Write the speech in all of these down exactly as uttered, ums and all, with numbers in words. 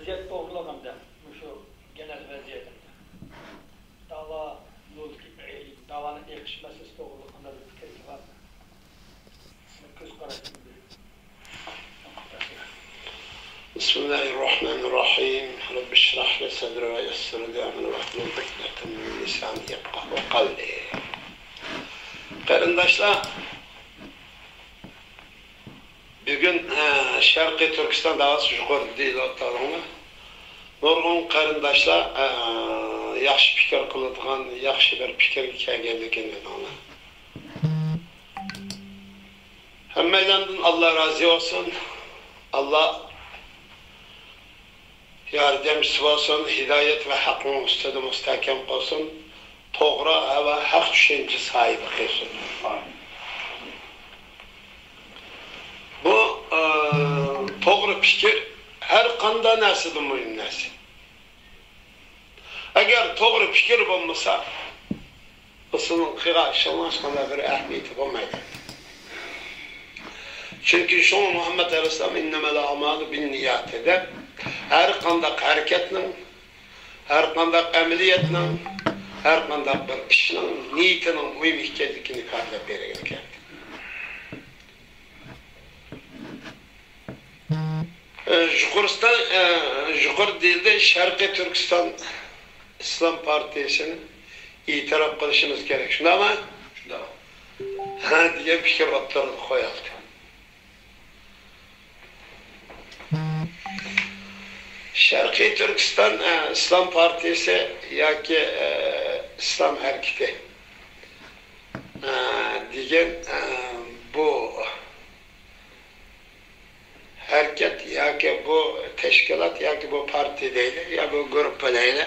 ۋەزىيەت توغرىلىق ھەمدە مۇشۇ گېنەل ۋەزىيەت ھەمدە داۋا يولىدىكى، داۋانىڭ ئېقىش مەسىلىسى توغرىلىق قانداق بىر پىكرىڭىز بارمۇ؟ سىزنىڭ كۆز قارىشىڭىزنى بىر. بسم الله الرحمن الرحيم. رب اشرح لي صدري ويسر لي أمري واحلل عقدة من لساني يفقهوا قولي. قېرىنداشلار، بۈگۈن، ئە، شەرقىي تۈركىستان داۋاسى يۇقىرىدا دېيىلىۋاتقانلىقىنى نۇرغۇن قېرىنداشلار، ئە، ياخشى پىكىر قىلىدىغان، ياخشى بىر پىكىرگە كەلگەنلىكىنى دېدىڭلار. ھەممەيلەندىن ئاللا رازى بولسۇن. ئاللا ياردەمچىسى بولسۇن، ھىدايەت ۋە ھەقنىڭ ئۈستىدە مۇستەھكەم قىلسۇن، توغرا ۋە ھەق چۈشەنچە ساھىبى قىلسۇن. بۇ، ئە، توغرا پىكىر ھەر قانداق نەرسىدىن مۇھىم نەرسە. ئەگەر توغرا پىكىر بولمىسا، بۇ سىزنىڭ قىلغان ئىشىڭنىڭ ھېچقانداق بىر ئەھمىيىتى بولمايدۇ. چۈنكى شۇڭا مۇھەممەد ئەلەيھىسسالام «ئىننەمەل ئەئمالۇ بىننىياتى» دەپ، ھەر قانداق ھەرىكەتنىڭ، ھەر قانداق ئەمەلىيەتنىڭ، ھەر قانداق بىر ئىشنىڭ نىيىتىنىڭ مۇھىم ئىكەنلىكىنى ئىپادىلەپ بەرگەن ئىكەن. ئە، يۇقىرىستان، ئە، يۇقىرىدا دېيىلدى، شەرقىي تۈركىستان ئىسلام پارتىيىسىنى ئېتىراپ قىلىشىمىز كېرەك، شۇنداقمۇ؟ شۇنداق. ھە دېگەن پىكىر ئوتتۇرىغا قويۇلدى. شەرقىي تۈركىستان، ئە، ئىسلام پارتىيىسى ياكى، ئە، ئىسلام ھەرىكىتى، ئە، دېگەن، ئە، بۇ ھەرىكەت ياكى بۇ تەشكىلات ياكى بۇ پارتىيە دەيلى، يا بۇ گۇرۇپپا دەيلى.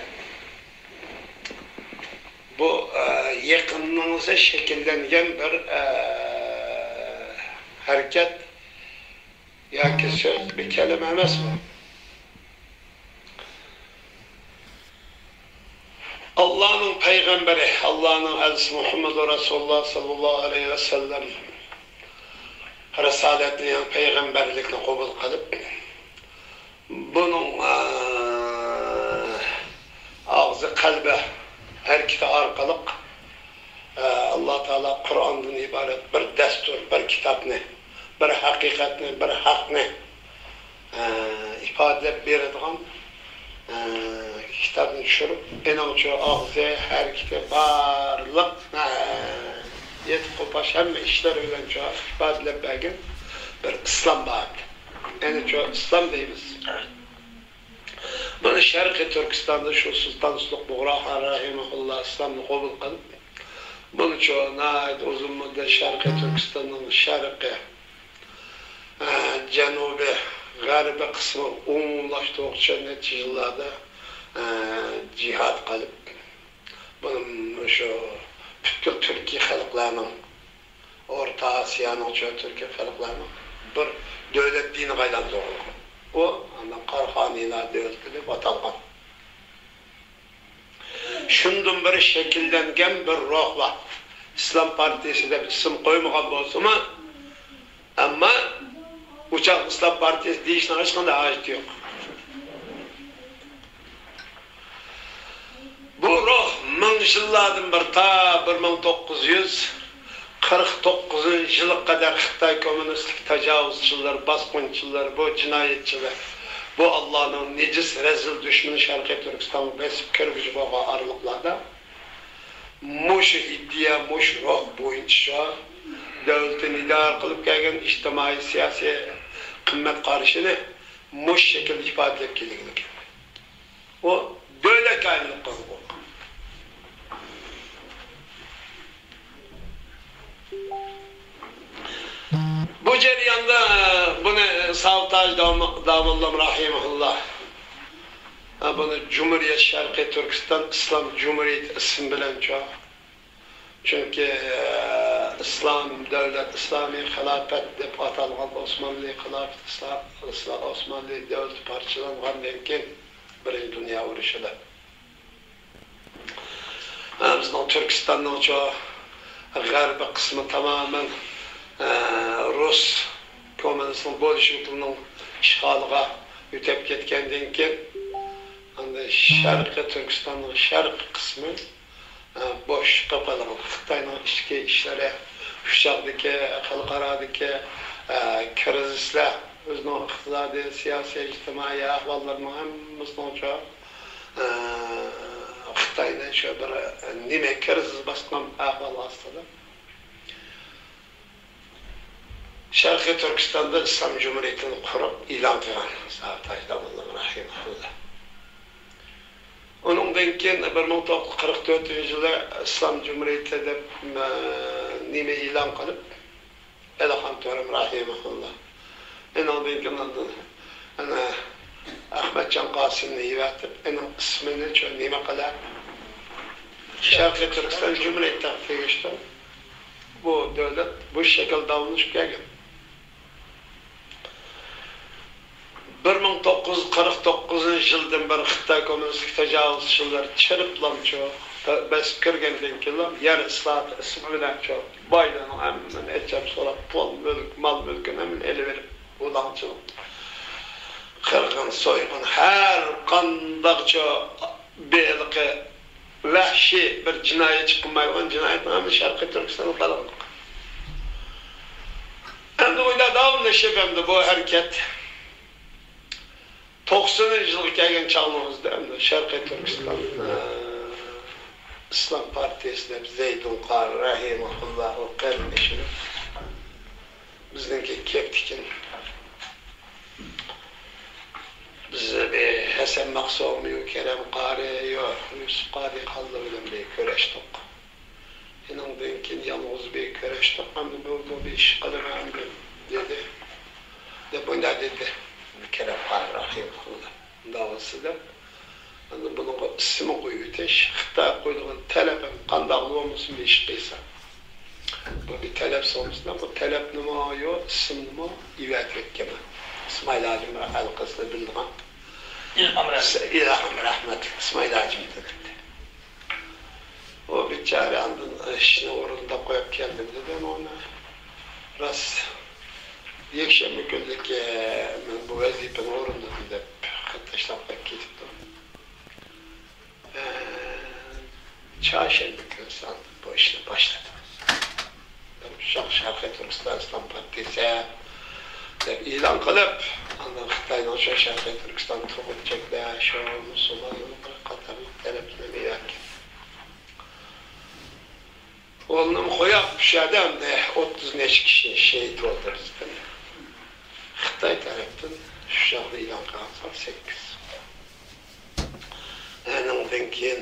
بۇ، ئە، يېقىننىڭزى شەكىللەنگەن بىر، ئە، ھەرىكەت ياكى سۆز، بىر كەلىمە ئەمەسمۇ؟ ئاللانىڭ پەيغەمبىرى، ئاللانىڭ ئەلچىسى مۇھەممەدۇر رەسۇلۇللا ساللاللاھۇ ئەلەيھى ۋەسەللەم رىسالەتنى، يەنى پەيغەمبەرلىكنى قوبۇل قىلىپ، بۇنىڭ، ئە، ئاغزى، قەلبى، ھەرىكىتى ئارقىلىق، ئە، ئاللا تائالا قۇرئاندىن ئىبارەت بىر دەستۇر، بىر كىتابنى، بىر ھەقىقەتنى، بىر ھەقنى، ئە، ئىپادىلەپ بېرىدىغان، ئە، كىتابنى چۈشۈرۈپ، ئېنىڭچۇ ئاغزى، ھەرىكىتى بارلىق، ئە، يېتىپ قوپاش ھەممە ئىشلىرى بىلەنچۇ ئىپادىلەپ بەرگەن بىر ئىسلام بار. ئېنىچۇ ئىسلام دەيمىز. بۇنى شەرقىي تۈركىستاندا شۇ سۇلتان سۇلۇق بۇغراخان رەھىمەھۇللا ئىسلامنى قوبۇل قىلىپ، بۇنىچۇ ناھايىتى ئۇزۇن مۇددەت شەرقىي تۈركىستاننىڭ شەرقىي، ئە، جەنۇبىي، غەربىي قىسمى ئومۇملاشتۇرغۇچە نەچچە يىللاردا، ئە، جىھاد قىلىپ، بۇنى مۇشۇ پۈتكۈل تۈركىي خەلقلەرنىڭ، ئورتا ئاسىيانىڭ، چۆل تۈركىي خەلقلەرنىڭ بىر دۆلەت دىنىغا ئايلاندۇرغان. ئۇ ئاندىن قاراخانىيلار دۆلىتى دەپ ئاتالغان. شۇندىن بېرى شەكىللەنگەن بىر روھ بار. ئىسلام پارتىيىسى دەپ ئىسىم قويمىغان بولسىمۇ، ئەمما ئۇ چاغ ئىسلام پارتىيىسى دېيىشنىڭ ھېچقانداق ھاجىتى يوق. بۇ روھ مىڭ يىللاردىن بېرى، تا بىر مىڭ توققۇز يۈز قىرىق توققۇزىنچى يىلغا قەدەر خىتاي كوممۇنىستىك تاجاۋۇزچىلىرى، باسقۇنچىلىرى، بۇ جىنايەتچىلەر، بۇ ئاللانىڭ نىجىس، رەزىل دۈشمىنى شەرقىي تۈركىستانغا بېسىپ كىرگۈچى بولغان ئارىلىقلاردا مۇشۇ ئىدىيە، مۇشۇ روھ بويىچە دۆلىتىنى ئىدارە قىلىپ كەلگەن ئىجتىمائىي، سىياسىي قىممەت قارىشىنى مۇشۇ شەكىلدە ئىپادىلەپ كەلگىلى كەلدى. ئۇ دۆلەتكە ئايلىنىپ قالدى بۇ. بۇ جەرياندا، ئە، بۇنى ساۋۇتاج داموللام رەھىمەھۇللا، ئە، بۇنى جۇمھۇرىيەت شەرقىي تۈركىستان ئىسلام جۇمھۇرىيىتى ئىسمى بىلەنچۇ. چۈنكى، ئە، ئىسلام دۆلەت، ئىسلامىي خىلاپەت دەپ ئاتالغان ئوسمانلى خىلاپىتى، ئىسلام، ئىسلام، ئوسمانلى دۆلىتى پارچىلانغاندىن كېيىن، بىرىنچى دۇنيا ئۇرۇشىدا، ئە، بىزنىڭ تۈركىستاننىڭچۇ غەربىي قىسمى تامامەن، ئە، رۇس كوممۇنىستىنىڭ، بولشېۋىكلىرىنىڭ ئىشغالىغا ئۆتۈپ كەتكەندىن كېيىن، ئاندىن شەرقىي تۈركىستاننىڭ شەرقىي قىسمى، ئە، بوش قېلىپ قالغان. خىتاينىڭ ئىچكى ئىشلىرى، ئۇ چاغدىكى خەلقئارادىكى، ئە، كىرىزىسلار، ئۆزىنىڭ ئىقتىسادىي، سىياسىي، ئىجتىمائىي ئەھۋاللىرىنىڭ ھەممىسىنىڭ شۇ، ئە، خىتاينى شۇ بىر نېمە كىرىزىس باسقان ئەھۋال ئاستىدا. شەرقىي تۈركىستاندا ئىسلام جۇمھۇرىيىتىنى قۇرۇپ ئېلان قىلغان ساۋۇت ھاجى داموللام رەھىمەھۇللا. ئۇنىڭدىن كېيىن بىر مىڭ توققۇز يۈز قىرىق تۆتىنچى يىلى ئىسلام جۇمھۇرىيىتى دەپ، ئە، نېمە ئېلان قىلىپ، ئەلىخان تۆرەم رەھىمەھۇللا. ئېنىڭدىن كېيىن ئاندىن ئەنە ئەخمەتجان قاسىمنى يىۋەتىپ، ئېنىڭ ئىسمىنى شۇ نېمە قىلە؟ شەرقىي تۈركىستان جۇمھۇرىيىتىگە تېگىشتى. بۇ دۆلەت بۇ شەكىلدە داۋاملىشىپ كەلگەن. بىر مىڭ توققۇز يۈز قىرىق توققۇزىنچى يىلدىن بېرى خىتاي كوممۇنىستىك تاجاۋۇزچىلىرى چىرىپلامچۇ بېسىپ كىرگەندىن كېيىن يەر ئىسلاھاتى ئىسمى بىلەن شۇ بايلارنىڭ ھەممىنى ئەچەپ سوراپ، پۇل، مۈلۈك، مال-مۈلكىنى ھەممىنى ئېلىۋېلىپ، بۇلاڭچىلىق، قىرغىن، سويغۇن، ھەر قانداقچۇ بېلىقى ۋەھشىي بىر جىنايەتچى قىلمايدىغان جىنايەتنىڭ ھەممىسى شەرقىي تۈركىستاندا قىلغان. ئەمدى ئۇنداق داۋاملىشىپ، ئەمدى بۇ ھەرىكەت توقسىنىنچى يىلغا كەلگەن چاغلىرىمىزدا ئەمدى شەرقىي تۈركىستان، ئە، ئىسلام پارتىيىسى دەپ زەيدۇن قارى رەھىمەھۇللا، ئۇ قېرىندىشىمىز بىزنىڭكى كەپتىكىن. بىز بىر ھەسەن مەخسۇمى، كېرەم قارى، يوق، يۈسۈپ قادى خانلار بىلەن بىر كۆرۈشتۇق. ئېنىڭدىن كېيىن يالغۇز بىر كۆرۈشتۇق. ئەمدى بۇ، بۇ بىر ئىش قىلىمەن دېدى. دەپ مۇنداق دېدى. كېرەم قارى رەھىمەھۇللا. مۇنداق بولسا دەپ، ئەمدى بۇنىڭغا ئىسىم قويۇۋېتىش، خىتاي قويىدىغان تەلەپ ھەم قانداقلا بولمىسۇن بىر ئىش قىلسا. بۇ بىر تەلەپ سالمىسىلا، بۇ تەلەپنىمۇ يو، ئىسىمنىمۇ ئېۋەتىۋەتكەنمەن. ئىسمائىل ھاجىم ھەلقىسىنى بىلىدىغان. ئىلھام رەھمەت. ئىلھام رەھمەتلىك ئىسمائىل ھاجىم دېدى. ئۇ بىچارە ئاندىن ئىشنى ئورۇنداپ قويۇپ كەلدىم دېدى. ئۇنى راست يەكشەنبە كۈنلۈككە مەن بۇ ۋەزىپىنى ئورۇندىدىم دەپ خەت تاشلاپ قويۇپ كېتىپتۇ. ئە، چارشەنبە كۈنى سان بۇ ئىشنى باشلىدىم. شاڭ شەرقىي تۈركىستان ئىسلام پارتىيىسى دەپ ئېلان قىلىپ، ئاندىن خىتاينىڭ شۇ شەرقىي تۈركىستان تۇرغۇچىلار، شۇ مۇسۇلمان قاتارلىق تەلەپلىرىنى بەرگەن. ئۇنىمۇ قويۇپ، شۇ يەردە ئەمدى ئوتتۇز نەچچە كىشى شېھىت بولدى بىزدىن. خىتاي تەرەپتىن شۇ چاغدا ئېلان قىلغان سان سەككىز. ئەنىڭدىن كېيىن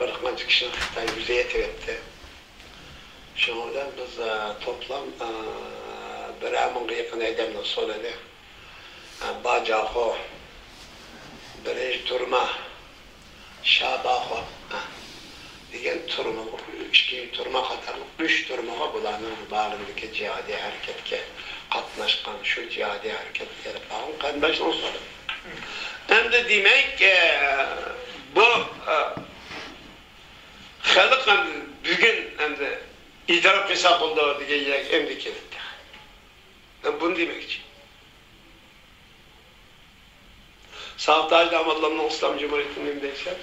بىر قانچە كىشىنى خىتاي ئۆزى ئېتىۋەتتى. شۇنىڭ بىلەن بىز، ئە، توپلام، ئە، بىرەر مىڭغا يېقىن ئادەمنى سولىدى. ئە، باجاخو، بىرىنچى تۈرمە، شاباخو، ئە، دېگەن تۈرمە، ئىككىنچى تۈرمە قاتارلىق ئۈچ تۈرمىگە بۇلارنىڭ بارلىقىدىكى جىھادىي ھەرىكەتكە قاتناشقان، شۇ جىھادىي ھەرىكەتكە ئېلىپ بارغان قېرىنداشلار سولىدى. ئەمدى دېمەك، ئە، بۇ، ئە، خەلق ئەمدى بۈگۈن ئەمدى ئېتىراپ قىلساق بولىدۇ دېگەن يەرگە ئەمدى كېلىپتۇ. مەن بۇنى دېمەكچى. ساۋۇت ھاجى داموللامنىڭ ئىسلام جۇمھۇرىيىتى نېمە دەيسەن؟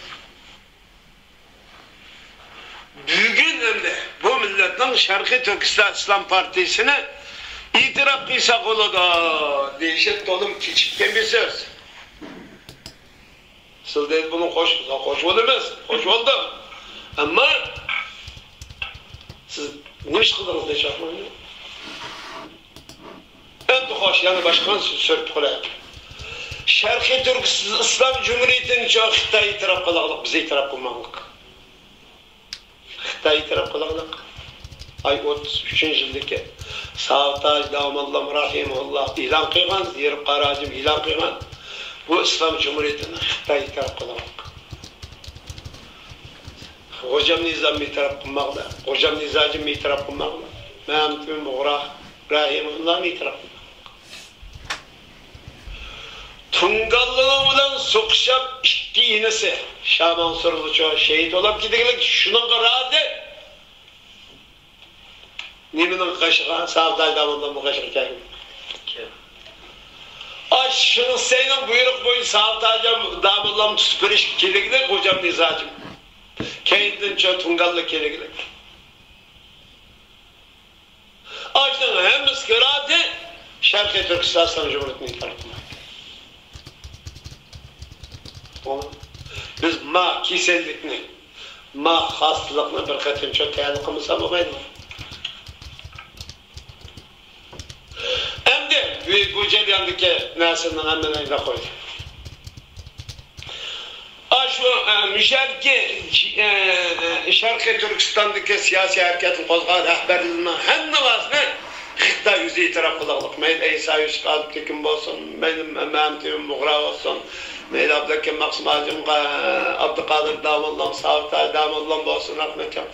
بۈگۈن ئەمدى بۇ مىللەتنىڭ شەرقىي تۈركىستان ئىسلام پارتىيىسىنى ئېتىراپ قىلساق بولىدۇ دېيىشى تولىمۇ كېچىككەن بىر سۆز. سىز دەيدۇ، بۇنى قوش، قوش بولىمىز، قوش بولدۇم. ئەمما سىز نېمە ئىش قىلدىڭىز دەيسەك، ئەمدى خوش، يەنە باشقا سۆز سۆرىدى قولاي. شەرقىي تۈركىستان ئىسلام جۇمھۇرىيىتىنى چوڭ خىتاي ئېتىراپ قىلغانلىق، بىز ئېتىراپ قىلمىغانلىق. خىتاي ئېتىراپ قىلغانلىق. ئاي ئوتتۇز ئۈچىنچى يىلدىكى ساۋۇت ھاجى داموللام رەھىمەھۇللا ئېلان قىلغان، زېرىپ قارى ھاجىم ئېلان قىلغان. بۇ ئىسلام جۇمھۇرىيىتىنى خىتاي ئېتىراپ قىلغانلىق. خوجام نىزام ئېتىراپ قىلماقلا، خوجام نىزاجىم ئېتىراپ قىلماقلا، مەمتىمىن بۇغرا رەھىمۇللانى ئېتىراپ قىلماقلا. تۇڭگانلىنىڭ بىلەن سوقۇشۇپ، ئىككى ئىنىسى شامانسۇرلۇچۇ شېھىت بولۇپ كېتىگلىك شۇنىڭغا رازى. نېمىنىڭ قېشىغا؟ ساغداي داۋۇتنىڭ قېشىغا كەلگەن. ئاش شېڭ شىسەينىڭ بۇيرۇقى بويىچە ساۋۇت ھاجىم داموللام تۇتۇپ بېرىش كېرەكلىك، غوجام نىزاجىم. كەينىدىن چو تۇڭگانلىق كېرەكلىك. ئاشنىڭ ھەممىسىگە رازى، شەرقىي تۈركىستان ئىسلام جۇمھۇرىيىتىنى ئېتىراپ قىلمايدۇ. بىز ما كېسەللىكنى، ما خاستىلىقنى بىر قېتىمچە تەييارلىق قىلمىسا بولمايدۇ. ئەمدى بۇ، بۇ جەرياندىكى نەرسىنىڭ ھەممىنى ئېيتىپ قويدى. ئاشۇ، ئە، مۇشەدىكى، ئە، شەرقىي تۈركىستاندىكى سىياسىي ھەرىكەتنى قوزغىغان رەھبەرلىرىنىڭ ھەممىۋاسىنى خىتاي ئۆزى ئېتىراپ قىلغۇلۇق. مەيلى ئەيسا يۈسۈپ ئابدۇكىم بولسۇن، مەيلى مەمتىمىن بۇغرا بولسۇن، مەيلى ئابلىكىم مەخسۇم ھاجىم، ئابدۇقادىر داموللام، ساۋۇت ھاجى داموللام بولسۇن، رەھمەتجان.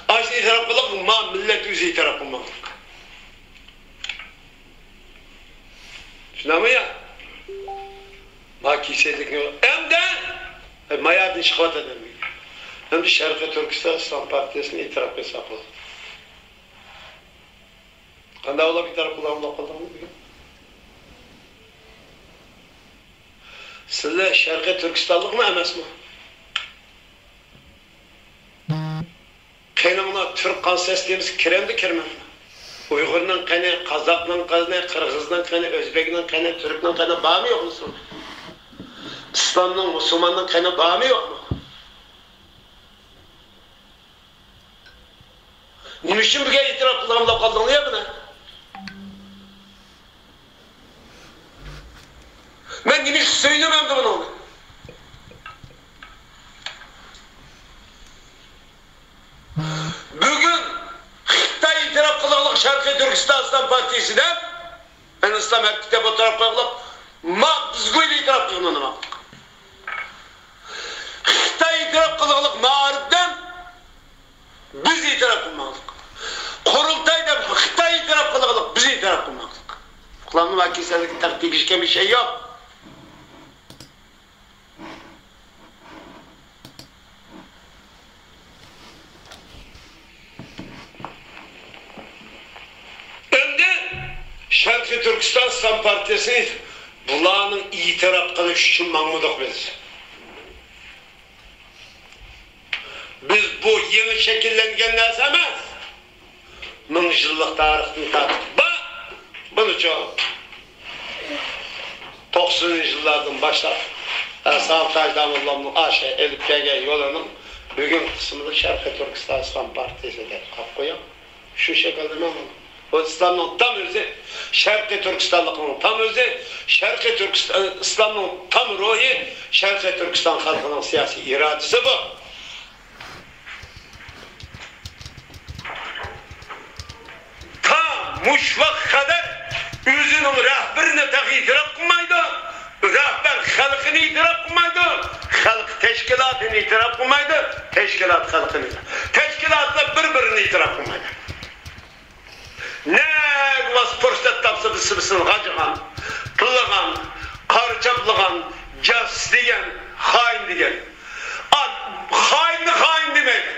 ئاشۇنى ئېتىراپ قىلغۇلۇق، ما مىللەت ئۆزى ئېتىراپ قىلماقلىق. چۈشىنەمۇ يا؟ ما كېسەللىكنى ئەمدى، ئە، مايادىن چىقىۋاتىدۇ ئەمدى. ئەمدى شەرقىي تۈركىستان ئىسلام پارتىيەسىنى ئېتىراپ قىلساق بولدى. قانداق بولۇپ ئېتىراپ قىلغان بولۇپ قالدىڭىز بۈگۈن؟ سىلەر شەرقىي تۈركىستانلىقمۇ ئەمەسمۇ؟ قېنىڭلار تۈرك قان سىستېمىسى كىرەمدۇ، كىرمەمدۇ؟ ئۇيغۇرنىڭ قېنى، قازاقنىڭ قېنى، قىرغىزنىڭ قېنى، ئۆزبېكنىڭ قېنى، تۈركنىڭ قېنى بارمۇ يوقمۇ سىلەردە؟ ئىسلامنىڭ، مۇسۇلماننىڭ قېنى بارمۇ يوقمۇ؟ نېمە ئۈچۈن بۈگۈن ئېتىراپ قىلغان بولۇپ قالدىڭلار يا بۇنى؟ مەن نېمە ئۈچۈن سۆيۈنىمەن بۇنىڭدىن؟ بۈگۈن خىتاي ئېتىراپ قىلغانلىق شەرقىي تۈركىستان ئىسلام پارتىيىسى دەپ، يەنى ئىسلام ھەرىكىتى دەپ ئوتتۇرىغا قويغانلىق، ما بىز بويىدا ئېتىراپ قىلغان نېمە؟ خىتاي ئېتىراپ قىلغانلىق مائارىپ دەپ، بىز ئېتىراپ قىلماقلىق. قۇرۇلتاي دەپ خىتاي ئېتىراپ قىلغانلىق، بىز ئېتىراپ قىلماقلىق. ئۇلارنىڭ ۋەكىللىرىگە تەقدىر تېگىشكەن بىر شەي يوق. ئەمدى شەرقىي تۈركىستان ئىسلام پارتىيەسى بۇلارنىڭ ئېتىراپ قىلىشى ئۈچۈن ماڭمىدۇق بىز. بىز بۇ يېڭى شەكىللەنگەن نەرسە ئەمەس. مىڭ يىللىق تارىختىن تارتىپ بار. بۇنىچۇ توقسىنىنچى يىللاردىن باشلاپ، ئە، ساۋۇت ھاجى داموللامنىڭ ئاشۇ ئېلىپ كەلگەن يولىنىڭ بۈگۈنكى قىسمىدا شەرقىي تۈركىستان ئىسلام پارتىيىسى دەپ قاپ قويۇڭ. شۇ شەكىلدە مەن بۇ ئىسلامنىڭ تام ئۆزى، شەرقىي تۈركىستانلىقنىڭ تام ئۆزى، شەرقىي تۈركىستان، ئىسلامنىڭ تام روھى، شەرقىي تۈركىستان خەلقىنىڭ سىياسىي ئىرادىسى بۇ. تا مۇشۇ ۋاقىتقا قەدەر ئۆزىنىڭ رەھبىرىنى تېخى ئېتىراپ قىلمايدۇ. رەھبەر خەلقىنى ئېتىراپ قىلمايدۇ. خەلق تەشكىلاتىنى ئېتىراپ قىلمايدۇ. تەشكىلات خەلقىنى. تەشكىلاتلار بىر-بىرىنى ئېتىراپ قىلمايدۇ. نەگە بارسا پۇرسەت تاپسا بىرسى-بىرسىنى غاجىغان، تىللىغان، قارا چاپلىغان، جاسۇس دېگەن، خائىن دېگەن. ئا، خائىننى خائىن دېمەيدۇ.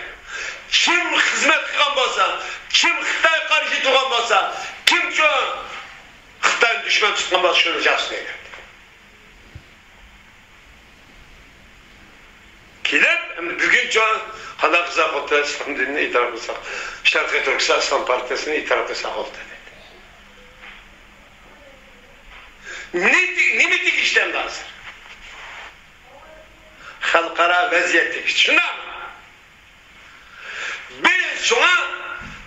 كىم خىزمەت قىلغان بولسا، كىم خىتايغا قارشى تۇرغان بولسا، كىم شۇ خىتاينى دۈشمەن تۇتقان بولسا، شۇنى جاسۇس دەيدۇ. كېلىپ، ئەمدى بۈگۈنچە قانداق قىلساق بولدى، ئىسلام دىنىنى ئېتىراپ قىلساق، شەرقىي تۈركىستان ئىسلام پارتىيەسىنى ئېتىراپ قىلساق بولدى دېدى. نېمە، نېمە تېگىشتى ئەمدى ھازىر؟ خەلقئارا ۋەزىيەت تېگىشتى. شۇنداقمۇ؟ بىز شۇڭا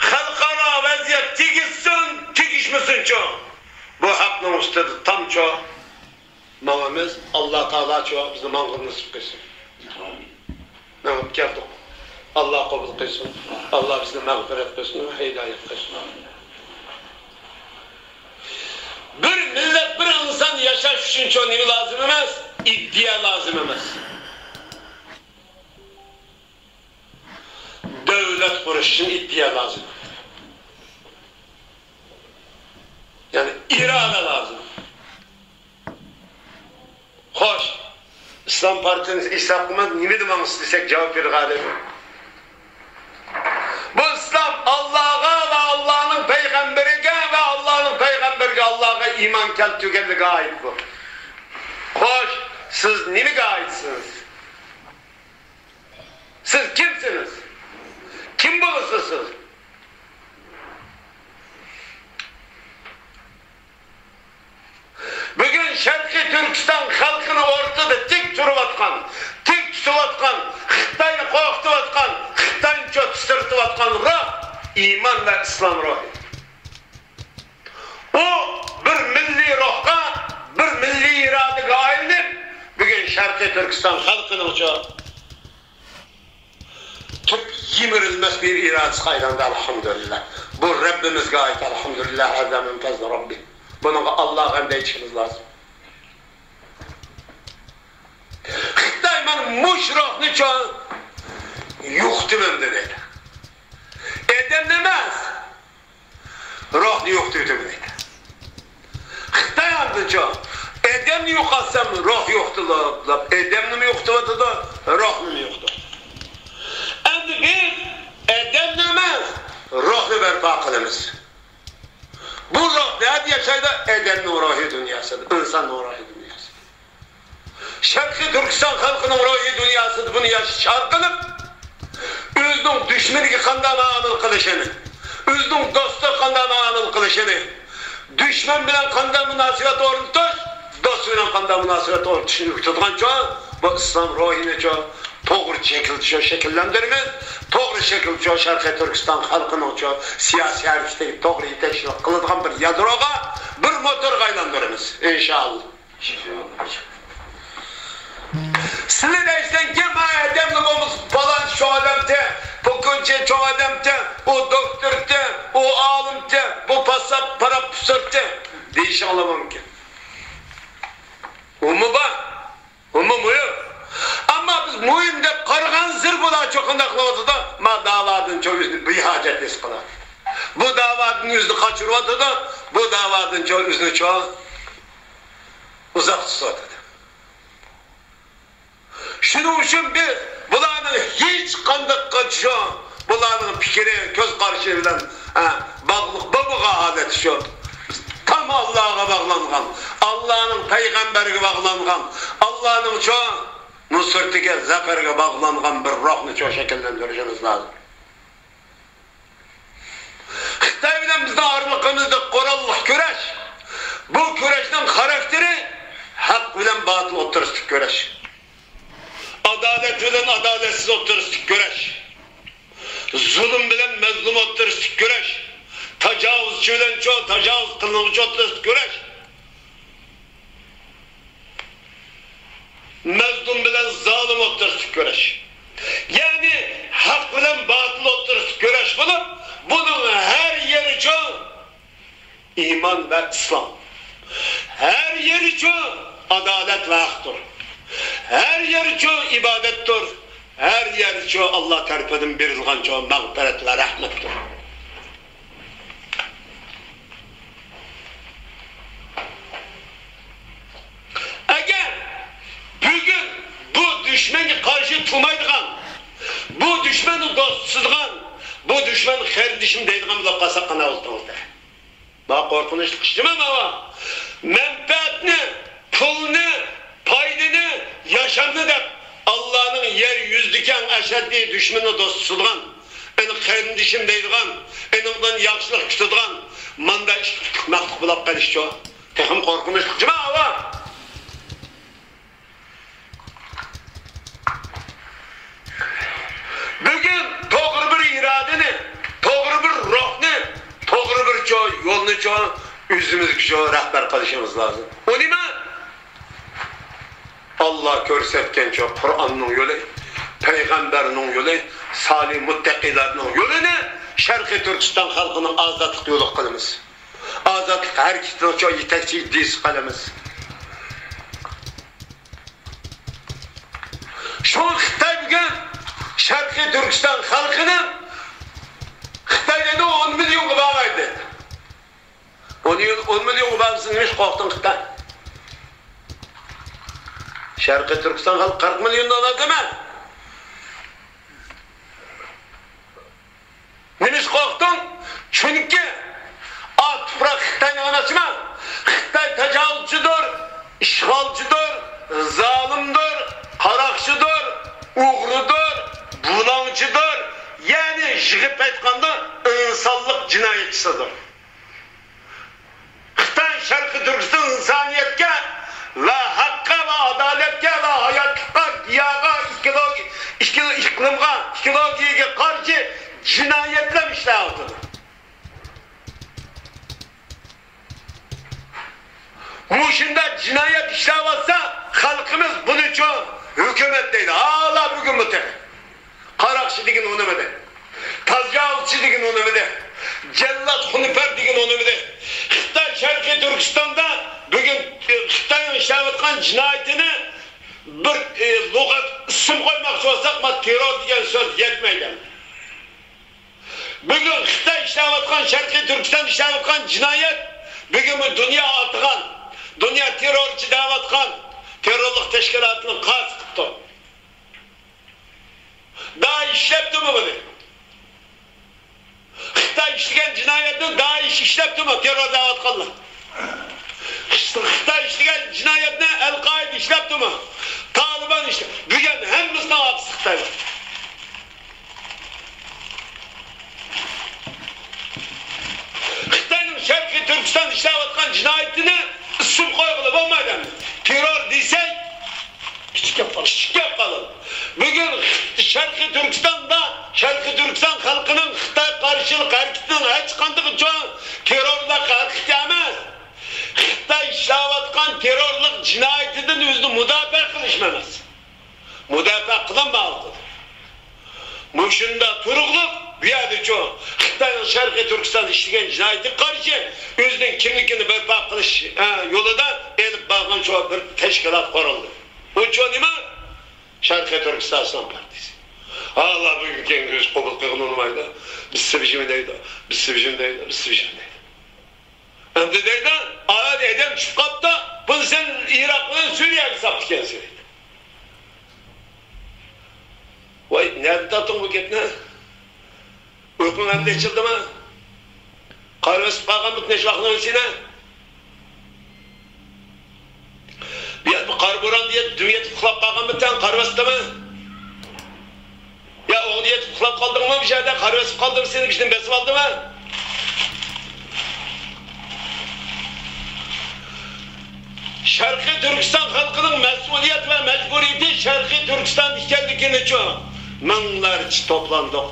خەلقئارا ۋەزىيەت تېگىشسۇن، تېگىشمىسۇنچۇ، بۇ ھەقنىڭ ئۈستىدە تامچۇ ماڭىمىز. ئاللا تائالاچۇ بىزنى ماڭغىلى نېسىپ قىلسۇن. مېڭىپ كەلدۇق. ئاللا قوبۇل قىلسۇن. ئاللا بىزنى مەغپىرەت قىلسۇن، ھىدايەت قىلسۇن. بىر مىللەت، بىر ئىنسان ياشاش ئۈچۈنچۇ نېمە لازىم ئەمەس؟ ئىدىيە لازىم ئەمەس. دۆلەت قۇرۇش ئۈچۈن ئىدىيە لازىم. يەنى ئىرادە لازىم. خوش، ئىسلام پارتىيىسىنى ھېساب قىلماي نېمە دېمەڭ دېسەك جاۋاب بېرىدىغان ئادەم. بۇ ئىسلام ئاللاغا ۋە ئاللانىڭ پەيغەمبىرىگە ۋە ئاللانىڭ پەيغەمبىرىگە، ئاللاغا ئىمان كەلتۈرگەنلىكىگە ئائىت بۇ. سىز نېمىگە ئائىتسىز؟ سىز كىمسىز؟ كىم بولىسىز سىز؟ بۈگۈن شەرقىي تۈركىستان خەلقىنى ئورتىدا تىك تۇرۇۋاتقان، تىك تۇتۇۋاتقان، خىتاينى قورقۇتۇۋاتقان، خىتاينى چۆتكە سىرتىۋاتقان روھ ئىمان ۋە ئىسلام روھى. ئۇ بىر مىللىي روھقا، بىر مىللىي ئىرادىگە ئايلىنىپ، بۈگۈن شەرقىي تۈركىستان خەلقىنىڭچۇ تۈپ يىمىرىلمەس بىر ئىرادىسىگە ئايلاندى، ئەلھەمدۇلىللا. بۇ رەببىمىزگە ئائىت، ئەلھەمدۇلىللا، ھازا مىن پەزلى رەببى. بۇنىڭغا ئاللاغا ھەمدە ئېيتىشىمىز لازىم. خىتاي مانا مۇشۇ روھنىچۇ يوقىتىۋەتتى دەيدۇ. ئادەمنى ئەمەس، روھنى يوقىتىۋېتىمەن دەيدۇ. خىتاي ئاندىنچۇ، ئادەمنى يوقاتسام، روھ يوقىتىدۇ دەپ، ئادەمنىمۇ يوقىتىۋاتىدۇ، روھنىمۇ يوقىتىدۇ. ئەمدى بىز ئادەمنى ئەمەس، روھنى بەرپا قىلىمىز. بۇ روھ نەدە ياشايدۇ؟ ئادەمنىڭ روھىي دۇنياسىدا، ئىنساننىڭ روھىي دۇنياسىدا. شەرقىي تۈركىستان خەلقىنىڭ روھىي دۇنياسىدا بۇنى ياشىتىش ئارقىلىق ئۆزىنىڭ دۈشمىنىگە قانداق مۇئامىلە قىلىشىنى، ئۆزىنىڭ دوستىغا قانداق مۇئامىلە قىلىشىنى، دۈشمەن بىلەن قانداق مۇناسىۋەت ئورنىتىش، دوست بىلەن قانداق مۇناسىۋەت ئورنىتىشنى ئۆگىتىدىغانچۇ، بۇ ئىسلام روھىنىچۇ توغرا شەكىلدىچۇ شەكىللەندۈرىمىز، توغرا شەكىلدىچۇ شەرقىي تۈركىستان خەلقىنىڭچۇ سىياسىي ھەرىكىتىگە توغرا يېتەكچىلىك قىلىدىغان بىر يادروغا، بىر موتورغا ئايلاندۇرىمىز، ئىنشائاللا. سىلى دەيسەنكى، ما ئادەمنى بولمىسا، پالانچى چوڭ ئادەمتى، پوكۇنچى چوڭ ئادەمتى، ئۇ دوكتورتى، ئۇ ئالىمتى، بۇ پاسساپ پاراپسورتى دېيىشىڭلار مۇمكىن. ئۇمۇ بار، ئۇمۇ مۇھىم. ئەمما بىز مۇھىم دەپ قارىغانسېرى بۇلارچۇ قانداق قىلىۋاتىدۇ؟ ما داۋادىنچۇ ئۆزىنى بىھاجەت ھېس قىلىدۇ. بۇ داۋادىن ئۆزىنى قاچۇرۇۋاتىدۇ، بۇ داۋادىنچۇ ئۆزىنىچۇ ئۇزاق تۇتۇۋاتىدۇ. شۇنىڭ ئۈچۈن بىز بۇلارنىڭ ھېچقانداق قاچىشى، بۇلارنىڭ پىكرى، كۆز قارىشى بىلەن، ھە، باغلىق بولمىغان ھالەتتە شۇ. تام ئاللاغا باغلانغان، ئاللانىڭ پەيغەمبەرگە باغلانغان، ئاللانىڭ شۇ نۇسرىتىگە، زەپەرگە باغلانغان بىر روھنى شۇ شەكىللەندۈرۈشىمىز لازىم. خىتاي بىلەن بىزنىڭ ئارىلىقىمىزدا قوراللىق كۈرەش. بۇ كۈرەشنىڭ خاراكتېرى ھەق بىلەن باتىل ئوتتۇرىسىدىكى كۈرەش. ئادالەت بىلەن ئادالەتسىز ئوتتۇرىسىدىكى كۈرەش. زۇلۇم بىلەن مەزلۇم ئوتتۇرىسىدىكى كۈرەش. تاجاۋۇزچى بىلەن چو-، تاجاۋۇز قىلىنغۇچى ئوتتۇرىسىدىكى كۈرەش. مەزلۇم بىلەن زالىم ئوتتۇرىسىدىكى كۈرەش. يەنى ھەق بىلەن باتىل ئوتتۇرىسىدىكى كۈرەش بولۇپ، بۇنىڭ ھەر يېرىچۇ ئىمان ۋە ئىسلام. ھەر يېرىچۇ ئادالەت ۋە ھەقتۇر. ھەر يېرىچۇ ئىبادەتتۇر. ھەر يېرىچۇ ئاللا تەرىپىدىن بېرىلغانچۇ مەغپىرەت ۋە رەھمەتتۇر. ئەگەر بۈگۈن بۇ دۈشمەنگە قارشى تۇرمايدىغان، بۇ دۈشمەننى دوست تۇتىدىغان، بۇ دۈشمەن قېرىندىشىم دەيدىغان بولۇپ قالساق، قانداق بولىدۇ؟ بۇ قورقۇنچلۇق ئىش جۇمۇ ماۋۇ. مەنپەئەتنى، پۇلنى، پايدىنى، ياشامنى دەپ، ئاللانىڭ يەر يۈزىدىكى ئەڭ ئەشەددىي دۈشمىنىنى دوست تۇتىدىغان، ئېنى قېرىندىشىم دەيدىغان، ئېنىڭدىن ياخشىلىق كۈتىدىغان، ماندا ئىككى پۇتلۇق مەخلۇق بولاپ قېلىشچۇ؟ تېخىمۇ قورقۇنچلۇق جۇمۇ ماۋۇ. بۈگۈن توغرا بىر ئىرادىنى، توغرا بىر روھنى، توغرا بىر چو-، يولنىچۇ ئۆزىمىزگىچۇ رەھبەر قىلىشىمىز لازىم. ئۇ نېمە؟ ئاللا كۆرسەتكەنچۇ قۇرئاننىڭ يولى، پەيغەمبەرنىڭ يولى، سالىھ مۇتتەقىلەرنىڭ يولىنى شەرقىي تۈركىستان خەلقىنىڭ ئازادلىق يولىغا قىلىمىز. ئازادلىق ھەرىكىتىنىڭچۇ يېتەكچى ئىدىيىسى قىلىمىز. شۇڭا خىتاي بۈگۈن شەرقىي تۈركىستان خەلقىنى، خىتاي دەيدۇ، ئون مىليونغا باغلايدۇ دەيدۇ. ئون يىل، ئون مىليونغا باغلىسا نېمە ئىش قورقتۇڭ خىتاي؟ شەرقىي تۈركىستان خەلقى قىرىق مىليوندىن ئاز ئەمەس. نېمىشقا قورقتۇڭ؟ چۈنكى ئا تۇپراق خىتاينىڭ ئانىسىما؟ خىتاي تاجاۋۇزچىدۇر، ئىشغالچىدۇر، زالىمدۇر، قاراقچىدۇر، ئوغرىدۇر، بۇلاڭچىدۇر، يەنى يىغىپ ئېيتقاندا ئىنسانلىق جىنايەتچىسىدۇر. خىتاي شەرقىي تۈركىستان ئىنسانىيەتكە ۋە ھەققە ۋە ئادالەتكە ۋە ھاياتلىققا، گىياھقا، ئېكولوگىيە، ئىكلىمغا، ئېكولوگىيەگە قارشى جىنايەتلەر ئىشلەۋاتىدۇ. مۇشۇنداق جىنايەت ئىشلەۋاتسا، خەلقىمىز بۇنى چوڭ ھۆكۈمەت دەيدۇ. ھالا بۈگۈنمۇ تېخى. قاراقچى دېگىنى ئۇنىمىدى. تاجاۋۇزچى دېگىنى ئۇنىمىدى. جەللات خۇنپەر دېگىنى ئۇنىمىدى. خىتاي شەرقىي تۈركىستاندا بۈگۈن، ئى، خىتاينىڭ ئىشلەۋاتقان جىنايىتىنى بىر، ئى، لۇغەت ئىسىم قويماقچى بولساق، ما تېررور دېگەن سۆز يەتمەيدۇ. بۈگۈن خىتاي ئىشلەۋاتقان، شەرقىي تۈركىستان ئىشلەۋاتقان جىنايەت، بۈگۈنمۇ دۇنيا ئاتىغان، دۇنيا تېررورچى دەۋاتقان، تېررورلۇق تەشكىلاتىنى قارشى قىپتۇ. دائىش ئىشلەپتۇمۇ بۇنى؟ خىتاي ئىشلىگەن جىنايەتنى دائىش ئىشلەپتۇمۇ، تېررور دەۋاتقانلار؟ خىتاي ئىشلىگەن جىنايەتنى ئەل-قائىدە ئىشلەپتۇمۇ؟ تالىبان ئىشلەپ، بۈگۈن ھەممىسىنىڭ ئاپىسى خىتاي. خىتاينىڭ شەرقىي تۈركىستان ئىشلەۋاتقان جىنايىتىنى ئىسىم قويغىلى بولمايدۇ ئەمدى. تېررور دېسەك، كىچىك گەپ قالىدۇ. كىچىك گەپ قالىدۇ. بۈگۈن شەرقىي تۈركىستاندا، شەرقىي تۈركىستان خەلقىنىڭ خىتاي قارشىلىق ھەرىكىتىنىڭ ھېچقاندىقى چوڭ تېررورلۇق ھەرىكىتى ئەمەس. خىتاي ئىشلەۋاتقان تېررورلۇق جىنايىتىدىن ئۆزىنى مۇداپىئە قىلىشمۇ ئەمەس. مۇداپىئە قىلالمايۋاتىدۇ. مۇشۇنداق تۇرۇقلۇق بۇ يەردىچۇ خىتاينىڭ شەرقىي تۈركىستاندا ئىشلىگەن جىنايىتىگە قارشى ئۆزىنىڭ كىملىكىنى بەرپا قىلىش، ئە، يولىدا ئېلىپ بارغان شۇ بىر تەشكىلات قۇرۇلدى. ئۇچۇ نېمە؟ شەرقىي تۈركىستان ئىسلام پارتىيىسى. ھالا بۈگۈنكى كۈنگىچە قوبۇل قىلغىلى بولمايدۇ. بىز سىۋىژمى دەيدۇ، بىز سىۋىژمى دەيدۇ، بىز سىۋىژمى دەيدۇ. ئەمدى دەيدۇ، ئاۋەت ئادەم چۈشۈپ قاپتۇ، بۇنى سەن ئىراق بىلەن سۈرىيەگە ساپتىكەنسەن دەيدۇ. ۋاي، نەدىن تاپتىڭ بۇ گەپنى؟ ئۇيقۇڭ ئەمدى ئېچىلدىمۇ؟ قارا بېسىپ قالغانمۇ نەچچە ۋاقىتنىڭ ئىچىدە؟ بۇ يەردە قارا بوران دېيىپ، دۈم يېتىپ ئۇخلاپ قالغانمۇ سەن، قارا بېسىپتىمۇ؟ يا ئوغدا يېتىپ ئۇخلاپ قالدىڭمۇ بۇ يەردە؟ قارا بېسىپ قالدىمۇ سېنى، كىشىدىن بېسىپ ئالدىمۇ؟ شەرقىي تۈركىستان خەلقىنىڭ مەسئۇلىيەت ۋە مەجبۇرىيىتى شەرقىي تۈركىستان ئىكەنلىكىنىچۇ مىڭلارچە توپلاندۇق،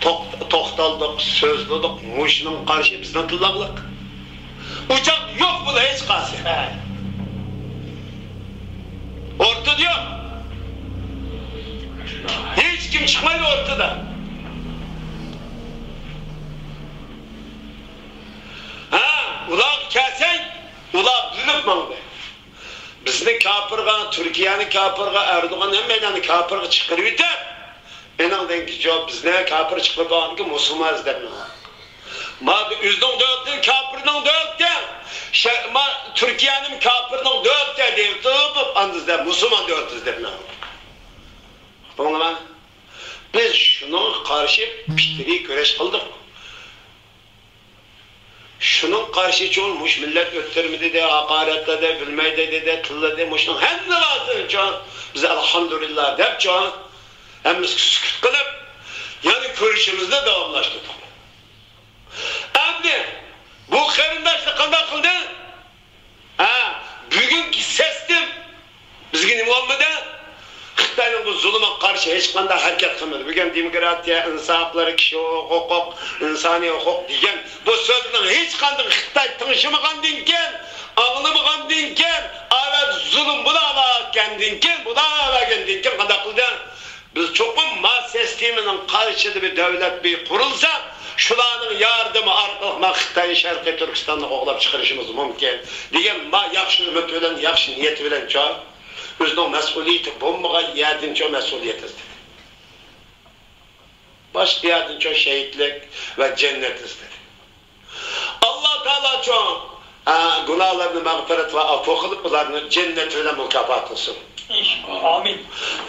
توق-، توختالدۇق، سۆزلىدۇق. مۇشۇنىڭغا قارشى بىزنىڭ تىللاڭلىق. ئۇچاق يوق بۇدا ھېچقايسى. ئورتىدا يوق. ھېچكىم چىقمايدۇ ئورتىدا. ھە، ئۇلارغا كەلسەك، ئۇلار بۆلۈپ ماڭدى. بىزنى كاپىرغا، تۈركىيەنى كاپىرغا، ئەردوغان ھەممەيلەننى كاپىرغا چىقىرىۋېتىپ، ئېنىڭدىن كېيىن بىزنى كاپىر چىقىرىپ بولغاندىن كېيىن مۇسۇلمان ئىزدەپ ماڭدى. ما ئۆزىنىڭ دۆلىتىنى كاپىرنىڭ دۆلىتى، شە-، ما تۈركىيەنىمۇ كاپىرنىڭ دۆلىتى دەپ، ئاندىن ئىزدەپ مۇسۇلمان دۆلىتى ئىزدەپ ماڭدى. ئاڭلىما؟ بىز شۇنىڭغا قارشى پىكرىي كۈرەش قىلدۇق. شۇنىڭغا قارشىچۇ مۇشۇ مىللەت ئۆتتۈرمە دېدى، ھاقارەتلىدى، بىلمەيدۇ دېدى، تىللىدى. مۇشۇنىڭ ھەممىسىنىچۇ بىز ئەلھەمدۇلىللا دەپچۇ، ھەممىسىگە سۈكۈت قىلىپ، يەنە كۈرىشىمىزنى داۋاملاشتۇردۇق. ئەمدى بۇ قېرىنداشلار قانداق قىلدى؟ ھە، بۈگۈنكى سىستېم بىزگە نېمە بولمىدى؟ خىتاينىڭ بۇ زۇلۇمىغا قارشى ھېچقانداق ھەرىكەت قىلمىدى. بۈگۈن دېموكراتىيە، ئىنسان ھەقلىرى، كىشى ھوقۇق، ئىنسانىي ھوقۇق دېگەن بۇ سۆزنىڭ ھېچقاندىقى خىتاي تىڭشىمىغاندىن كېيىن، ئاڭلىمىغاندىن كېيىن، ئاۋات زۇلۇم بۇلارغا كەلگەندىن كېيىن، بۇلارغا بەرگەندىن كېيىن قانداق قىلدى؟ بىز چوقۇم ما سىستېمىنىڭ قارشىدا بىر دۆلەت بىر قۇرۇلسا، شۇلارنىڭ ياردىمى ئارقىلىق ما خىتاي شەرقىي تۈركىستاننى قوغلاپ چىقىرىشىمىز مۇمكىن، دېگەن ما ياخشى ئۈمىد بىلەن، ياخشى نىيەت بىلەنچۇ، ئۆزىنىڭ مەسئۇلىيىتى بولمىغان يەردىنچۇ مەسئۇلىيەت ئىزدىدى. باشقا يەردىنچۇ شېھىتلىك ۋە جەننەت ئىزدىدى. ئاللا تائالاچۇ، ئە، گۇناھلىرىنى مەغپىرەت ۋە ئەپۇ قىلىپ، ئۇلارنى جەننەت بىلەن مۇكاپاتلىسۇن. ئامىن.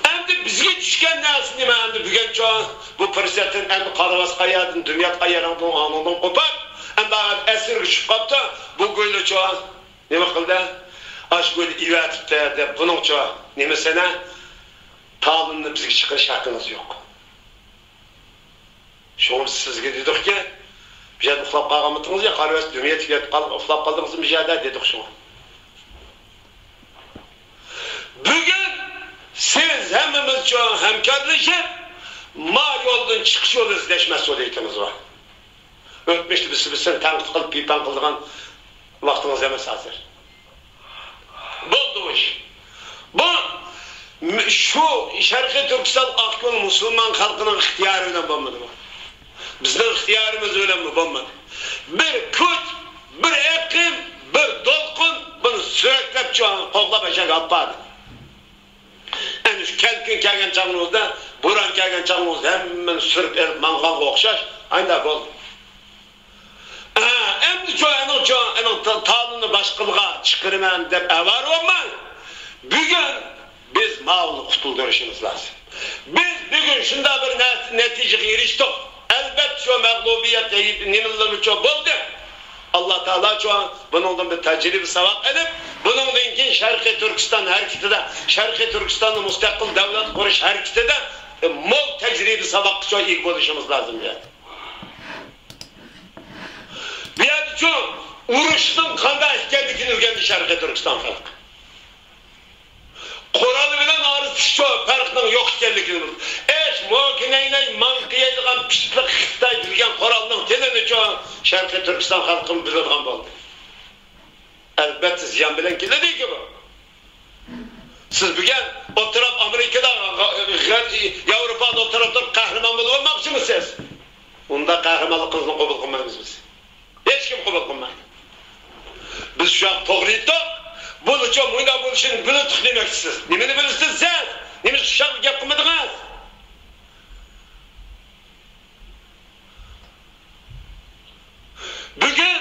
ئەمدى بىزگە چۈشكەن نەرسە نېمە؟ ئەمدى بۈگۈنچۇ بۇ پۇرسەتتىن ئەمدى قارىۋاتقان يەردىن، دۇنيا قايەرنىڭ بۇ ئاڭلىدىن قوپۇپ، ئەمدى ئەسىرگە چۈشۈپ قاپتۇ. بۇ گويلىچۇ نېمە قىلدى؟ ئاشۇ كۈنى ئېۋەتىپتۇ دەپ بۇنىڭچە نېمىسىنى، تالوننى بىزگە چىقىرىش ھەققىڭىز يوق. شۇڭا بىز سىزگە دېدۇقكى، بۇ يەردە ئۇخلاپ قالغانمىتىڭىز يا قارىۋەتسە دۆم يېتىپ ياتقان، ئۇخلاپ قالدىڭىزمۇ بۇ يەردە دېدۇق شۇڭا. بۈگۈن سىز ھەممىمىز چوڭ ھەمكارلىشىپ، ما يولدىن چىقىش يولى ئىزدەش مەسئۇلىيىتىمىز بار. ئۆتمۈشتە بىز سىز بىلەن تەنقىد قىلىپ، پىپەڭ قىلىدىغان ۋاقتىڭىز ئەمەس ھازىر. بولدى بۇ ئىش. بۇ، شۇ شەرقىي تۈركىستان ئاقكۆڭۈل مۇسۇلمان خەلقىنىڭ ئىختىيارى بىلەن بولمىدى بۇ. بىزنىڭ ئىختىيارىمىز بىلەنمۇ بولمىدى. بىر كۈچ، بىر ئېقىم، بىر دولقۇن بۇنى سۈرەكلەپ چوڭ قوغلاپ ئەشەگە ئاپاردى. ئەنە شۇ كەلكۈن كەلگەن چاغىمىزدا، بوران كەلگەن چاغىمىزدا ھەممىنى سۈرۈپ ئېلىپ ماڭغانغا ئوخشاش، ئايندا بولدى. ئە، ئەمدى چوڭ، ئەنىڭ چوڭ، ئەنىڭ تا-، تالوننى باشقىلىغا چىقىرىمەن دەپ ئاۋارە بولماڭ. بۈگۈن بىز ماۋۇنى قۇتۇلدۇرۇشىمىز لازىم. بىز بۈگۈن شۇنداق بىر نە-، نەتىجىگە ئېرىشتۇق. ئەلبەتتە، شۇ مەغلۇبىيەت نېمىلىرىمۇ چوڭ بولدى. ئاللا تائالا چوڭ بۇنىڭدىن بىر تەجرىبە ساۋاق ئېلىپ، بۇنىڭدىن كېيىن شەرقىي تۈركىستان ھەرىكىتىدە، شەرقىي تۈركىستاننى مۇستەقىل دۆلەت قۇرۇش ھەرىكىتىدە، ئە، مول تەجرىبە ساۋاققا چوڭ ئىگە بولۇشىمىز لازىم بۇ يەردە. بۇ يەردە چوڭ ئۇرۇشنىڭ قانداق ئىكەنلىكىنى ئۆگەندى شەرقىي تۈركىستان خەلقى. قورال بىلەن ئارىسىدىكى شۇ پەرقنىڭ يوق ئىكەنلىكىنى بىلدى. ئەش، موكىنەينەي، ماڭقىيەيدىغان پىتلىق خىتاي بىلگەن قورالنىڭ تىلىنىچۇ شەرقىي تۈركىستان خەلقىمۇ بىلىدىغان بولدى. ئەلبەتتە، زىيان بىلەن كېلىدىكى بۇ. سىز بۈگۈن ئولتۇرۇپ ئامېرىكىدا، غەر-، ياۋروپادا ئولتۇرۇپ تۇرۇپ قەھرىمان بولۇۋالماقچىمۇسىز؟ ئۇنداق قەھرىمانلىقىڭىزنى قوبۇل قىلمايمىز بىز. ھېچكىم قوبۇل قىلمايدۇ. بىز شۇ توغرا ئېيتتۇق. بۇنىچۇ مۇنداق بولۇشىنى بىلدۇق دېمەكچىسىز. نېمىنى بىلىسىز سىز؟ نېمىشقا شۇ گەپ قىلمىدىڭىز؟ بۈگۈن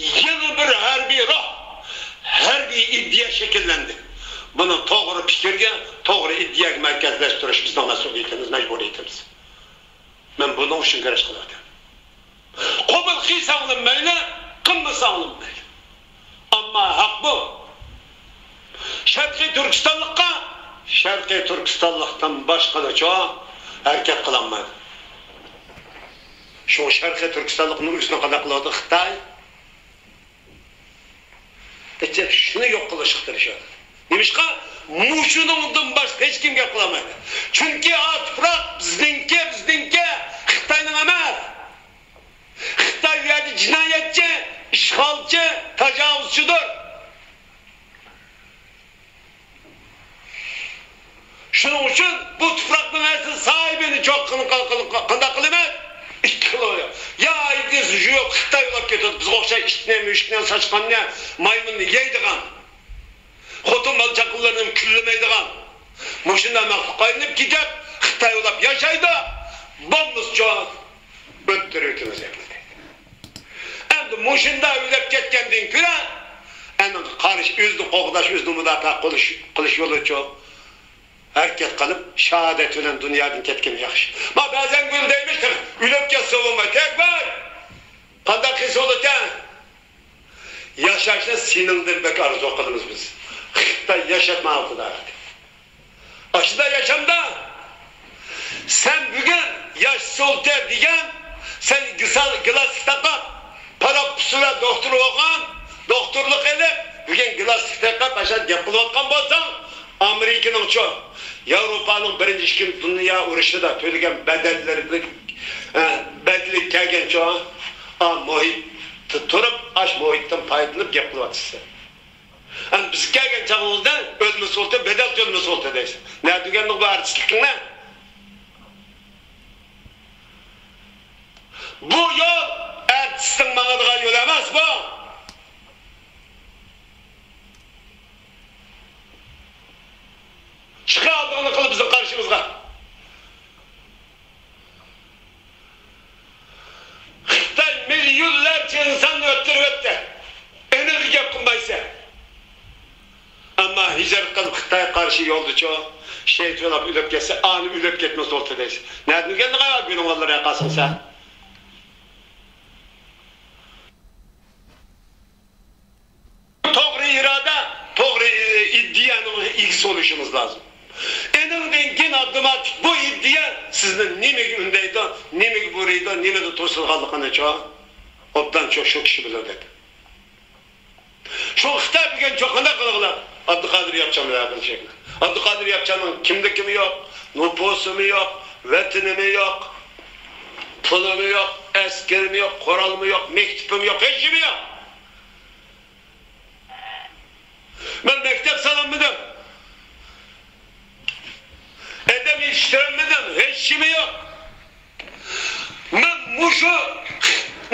يېڭى بىر ھەربىي روھ، ھەربىي ئىدىيە شەكىللەندى. بۇنى توغرا پىكىرگە، توغرا ئىدىيەگە مەركەزلەشتۈرۈش بىزنىڭ مەسئۇلىيىتىمىز، مەجبۇرىيىتىمىز. مەن بۇنىڭ ئۈچۈن كۈرەش قىلىۋاتىمەن. قوبۇل قىلساڭلىمۇ مەيلى، قىلمىساڭلىمۇ مەيلى. ئەمما ھەق بۇ. شەرقىي تۈركىستانلىققا، شەرقىي تۈركىستانلىقتىن باشقىلارچە ھەرىكەت قىلالمايدۇ. شۇڭا شەرقىي تۈركىستانلىقنى ئۆزىنى قانداق قىلىۋاتىدۇ؟ خىتاي. ئېيتسا، شۇنى يوق قىلىشقا تىرىشىۋاتىدۇ. نېمىشقا؟ مۇشۇنىڭدىن باشقا ھېچكىم گەپ قىلالمايدۇ. چۈنكى ئا تۇپراق بىزنىڭكى، بىزنىڭكى، خىتاينىڭ ئەمەس. خىتاي بۇ يەردە جىنايەتچى، ئىشغالچى، تاجاۋۇزچىدۇر. شۇنىڭ ئۈچۈن بۇ تۇپراقنىڭ ئەسلى ساھىبىنى چوق قىل-، قىل-، قىل-، قانداق قىلىمىز؟ ئىككى خىل ئويلاپ. يا ئىبلىس يوق، خىتاي ئۇلاپ كېتىدۇ. بىزگە ئوخشاش ئىتنى، مۈشۈكنى، ساچقاننى، مايمۇننى يەيدىغان. خوتۇن بالا چاقىلىرىنى كۈنلىمەيدىغان. مۇشۇنداق مەخلۇققا ئايلىنىپ كېتىپ، خىتاي ئۇلاپ ياشايدۇ. بولمىسىچۇ ئۆتتۈرۈۋېتىمىز ئەمدى. ئەمدى مۇشۇنداق ئۆلۈپ كەتكەندىن كۆرە، ئەنىڭغا قارشى، ئۆزىنى قوغداش، ئۆزىنى مۇداپىئە قىلىش، قىلىش يولىچۇ ھەرىكەت قىلىپ، شاھادەت بىلەن دۇنيادىن كەتكىنى ياخشى. ما بەزەن گۈل دەيمىز، ئۆلۈپ كەتسە بولماي، تەكبىر! قانداق قىلسا بولىدىكەن؟ ياشاشنى سېنىڭدىن بەك ئارزۇ قىلىمىز بىز. خىتاي ياشاتما ئالدىدا. ئاشۇنداق ياشامدا سەن بۈگۈن ياش سولتېر دېگەن، سەن گىسال-، گىلاسلىق تاقاپ، پاراپپۇسۇلا دوختۇر بولغان، دوختۇرلۇق ئېلىپ، بۈگۈن گىلاسلىق تاقاپ، ئاشۇنداق گەپ قىلىۋاتقان بولساڭ، ئامېرىكىنىڭچۇ، ياۋروپانىڭ بىرىنچى، ئىككىنچى دۇنيا ئۇرۇشىدا تۆلىگەن بەدەللىرىنى، ئە، بەدىلى كەلگەنچۇ، ئا مۇھىتتا تۇرۇپ، ئاش مۇھىتتىن پايدىلىنىپ گەپ قىلىۋاتىسىز. ئەمدى بىز كەلگەن چاغىمىزدا ئۆلمىسە بولدى، بەدەل تۆلىمىسە بولدى دەيسىز. نەدە دېگەندۇق بۇ ئارتىسلىقىڭنى؟ بۇ يول ئارتىسنىڭ ماڭىدىغان يولى ئەمەس بۇ. چىقە ئالدىڭنى قىلىپ بىزنىڭ قارشىمىزغا. خىتاي مىليونلارچە ئىنساننى ئۆلتۈرۈۋەتتى. ئېنىقى گەپ قىلمايسەن. ئەمما ھىجرەت قىلىپ خىتايغا قارشى يولدىچۇ، شېھىت بولاپ ئۆلۈپ كەتسە، ئانى ئۆلۈپ كەتمىسە بولدى دەيسەن. نەدىن ئۆگەندىڭ ئايال گۈلۈڭ بالىلار ياقاسىڭ سەن؟ توغرا ئىرادە، توغرا ئىدىيەنىڭ ئىگىسى بولۇشىمىز لازىم. ئېنىڭدىن كېيىن ئاپتوماتىك بۇ ئىدىيە سىزنى نېمىگە ئۈندەيدۇ، نېمىگە بۇرىيدۇ، نېمىدە توسىدىغانلىقىنىچۇ ئوبدانچۇ شۇ كىشى بىلىدۇ. شۇ خىتاي بۈگۈن چوقۇندا قىلغىلى ئابدۇقادىر ياپچان بىلەن بىر شەكىل. ئابدۇقادىر ياپچاننىڭ كىملىكىمۇ يوق، نوپۇسىمۇ يوق، ۋەتىنىمۇ يوق، پۇلىمۇ يوق، ئەسكىرىمۇ يوق، قورالىمۇ يوق، مەكتىپىمۇ يوق، ھېچنېمە يوق. مەن مەكتەپ سالالمىدىم. ئادەم يېتىشتۈرەلمىدىم. ھېچنېمە يوق. مەن مۇشۇ،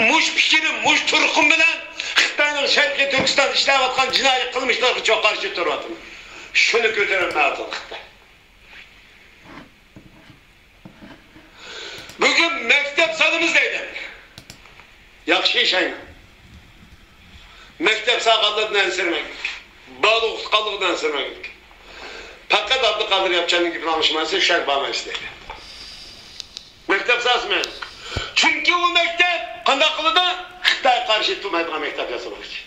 مۇشۇ پىكرىم، مۇشۇ تۇرقۇم بىلەن خىتاينىڭ شەرقىي تۈركىستاندا ئىشلەۋاتقان جىنايى قىلمىشلىرىغا چوڭ قارشى تۇرۇۋاتىمەن. شۇنى كۆتۈرەلمەيۋاتىدۇ خىتاي. بۈگۈن مەكتەپ سالىمىز دەيدۇ. ياخشى ئىش ئەينى. مەكتەپ سالغانلىرىدىن ئەنسىرىمەيلى. بالا ئوقۇتقانلىقىدىن ئەنسىرىمەيلى. پەقەت ئابدۇقادىر ياپچاننىڭ گېپىنى ئاڭلىشىمايسىز، شۇ يەرگە بارمايسىز دەيدۇ. مەكتەپ سالسىمەيلى. چۈنكى ئۇ مەكتەپ قانداق قىلىدۇ؟ خىتايغا قارشى تۇرمايدىغان مەكتەپ ياسىماقچى.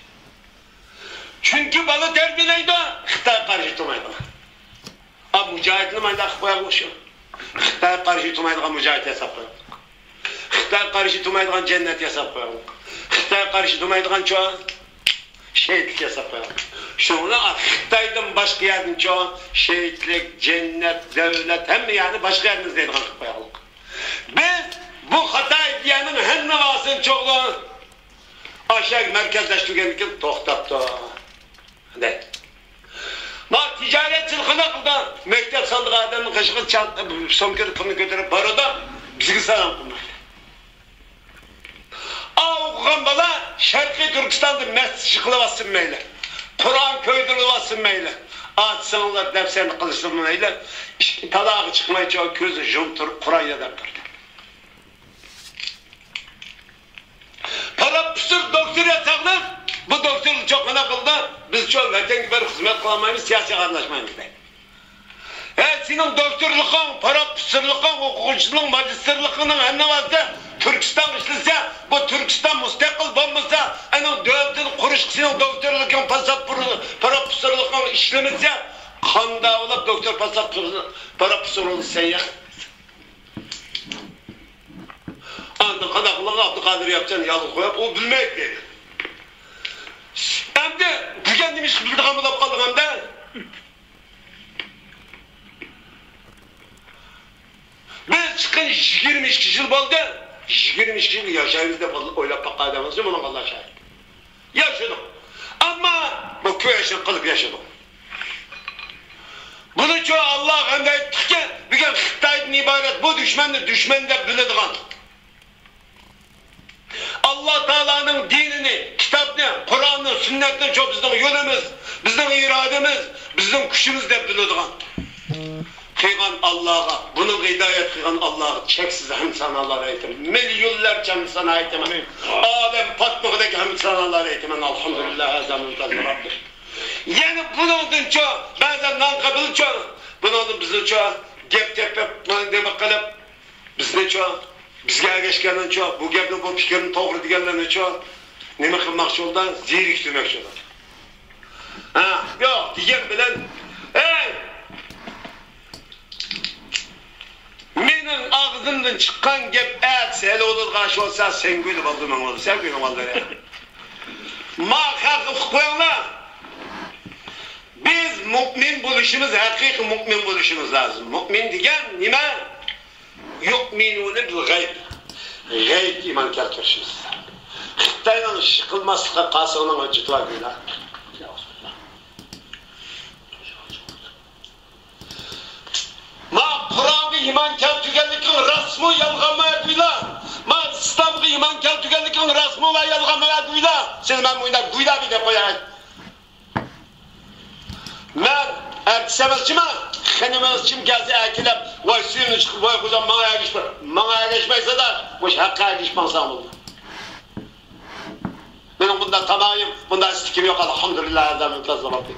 چۈنكى بالا تەربىيەلەيدۇ، خىتايغا قارشى تۇرمايدىغان. ئا، مۇجاھىدنى مانداق قىلىپ قويايلى شۇ. خىتايغا قارشى تۇرمايدىغان مۇجاھىد ياساپ قويايلى. خىتايغا قارشى تۇرمايدىغان جەننەت ياساپ قويايلى. خىتايغا قارشى تۇرمايدىغان چوڭ شېھىتلىك ياساپ قويايلى. شۇڭا خىتايدىن باشقا يەردىن چوڭ شېھىتلىك، جەننەت، دەۋلەت، ھەممە يەرنى باشقا يەردىن ئىزدەيدىغان قىلىپ قويايلى. بىز بۇ خاتا ئىدىيەنىڭ ھەممە ۋاسىتىنى چوغلىدۇق. ئاشۇ يەرگە مەركەزلەشتۈرگەندىن كېيىن توختاپتۇ. دەيدۇ. ما تىجارەتچىلىك قانداق قىلىدۇ؟ مەكتەپ سالىدىغان ئادەمنىڭ قېشىغا چان-، سومكىدا پۇلنى كۆتۈرۈپ بارىدۇ، بىزگە سالام قىلمايدۇ. ئا، ئوقۇغان بالا شەرقىي تۈركىستاندا مەسچىت قىلىۋاتسۇن مەيلى، قۇرئان كۆيدۈرۈلۈۋاتسۇن مەيلى، ئاچا-سىڭىللار دەپسەندە قىلسۇن مەيلى، ئىشىك تالاغا چىقمايچۇ كۆزىنى يۇمۇپ تۇرۇپ قۇرئان يادلاپ تۇردى. پروفېسسور، دوكتور ياساقلىق، بۇ دوكتورلۇقچۇ قانداق قىلدى؟ بىزچۇ ۋەتەنگە بېرىپ خىزمەت قىلالمايمىز، سىياسىيگە ئارىلاشمايمىز دەيدۇ. ھە، سېنىڭ دوكتورلۇقۇڭ، پروفېسسورلۇقۇڭ، ئوقۇغۇچىلىقىڭ، ماگىستىرلىقىڭنىڭ ھەممە ۋاسىتە تۈركىستانغا ئىشلىسە، بۇ تۈركىستان مۇستەقىل بولمىسا، ئەنىڭ دۆلىتىنى قۇرۇشقا سېنىڭ دوكتورلۇقۇڭ، پاسساپ پروفېسسورلۇقۇڭ ئىشلىمىسە، قانداق بولۇپ دوكتور، پاسساپ پروفېسسور بولىسەن يا؟ ئاندىن قانداق قىلغان ئابدۇقادىر ياپچان يالغا قويۇپ، ئۇ بىلمەيدۇ دەيدۇ. ئەمدى دېگەن نېمە ئىش بىلىدىغان بولۇپ قالدىڭ ئەمدى؟ بىز چىققىنى يىگىرمە ئىككى يىل بولدى. يىگىرمە ئىككى يىل ياشايمىز دەپ ئويلاپ باققان ئادەممىز بۇنىڭغا ئاللا شاھىت. ياشىدۇق. ئەمما بۇ كۈرەشنى قىلىپ ياشىدۇق. بۇنىچۇ ئاللا غەمدە ئېيتتۇقكى، بۈگۈن خىتايدىن ئىبارەت بۇ دۈشمەننى دۈشمەن دەپ بىلىدىغان، ئاللا تائالانىڭ دىنىنى، كىتابنى، قۇرئاننى، سۈننەتنىچۇ بىزنىڭ يولىمىز، بىزنىڭ ئىرادىمىز، بىزنىڭ كۈچىمىز دەپ بىلىدىغان قىلغان ئاللاغا، بۇنىڭغا ھىدايەت قىلغان ئاللاغا چەكسىز ھەمدۇ سانالار ئېيتىمەن. مىليونلارچە ھەمدۇ سانا ئېيتىمەن. ئالەم پاتمىغۇدەك ھەمدۇ سانالار ئېيتىمەن. ئالھەمدۇلىللاھ ھەززا مۇنتەزىر رەببى. يەنە بۇنىڭدىنچۇ بەزەن نان قېپىلچۇ، بۇنىڭدىن بىزنىچۇ گەپ تېپىپ، مانا نېمە قىلىپ، بىزنىچۇ، بىزگە ئەگەشكەننىچۇ، بۇ گەپنى، بۇ پىكىرنى توغرا دېگەنلەرنىچۇ نېمە قىلماقچى بولدى؟ زېرىكتۈرمەكچى بولدى. ھە، يوق دېگەن بىلەن، ئەي! مېنىڭ ئاغزىمدىن چىققان گەپ ئەتىسى ھېلى بولىدىغان ئىش بولسا، سەڭگۈيدە بولدى، ماڭا بولدى، سەڭگۈينىڭ بالىلىرى. ما خەق ئۇقۇپ قويۇڭلار. بىز مۇئمىن بولۇشىمىز، ھەقىقىي مۇئمىن بولۇشىمىز لازىم. مۇئمىن دېگەن نېمە؟ يۇئمىنۇنە بىل غەيب. غەيبكە ئىمان كەلتۈرۈشىمىز. خىتاينىڭ ئىش قىلماسلىقى قاسىڭنىڭ ھۆججىتى بار دېگىنە. ما قۇرئانغا ئىمان كەلتۈرگەنلىكىڭ راستمۇ يالغانمۇ دېگىنە. ما ئىسلامغا ئىمان كەلتۈرگەنلىكىڭ راستمۇ ۋە يالغانمۇ دېگىنە. سېنى مەن مۇنداق گۇيلا دەپ قوياي. مەن ئەرتىس ئەمەسچىمەن، خېنىم ئەمەسچىم كەلسە ئەكېلىپ، ۋاي سۈيۈمنى چىقىپ، ۋاي خوجام ماڭا ئەگىشمە، ماڭا ئەگەشمەيسەن دە، مۇشۇ ھەققە ئەگىشىپ ماڭساڭ بولدى. مېنىڭ بۇنداق تامايىم، بۇنداق ئىستىكىم يوق، ئەلھەمدۇلىللاھ ھەززا مۇنتەزىر رەببى.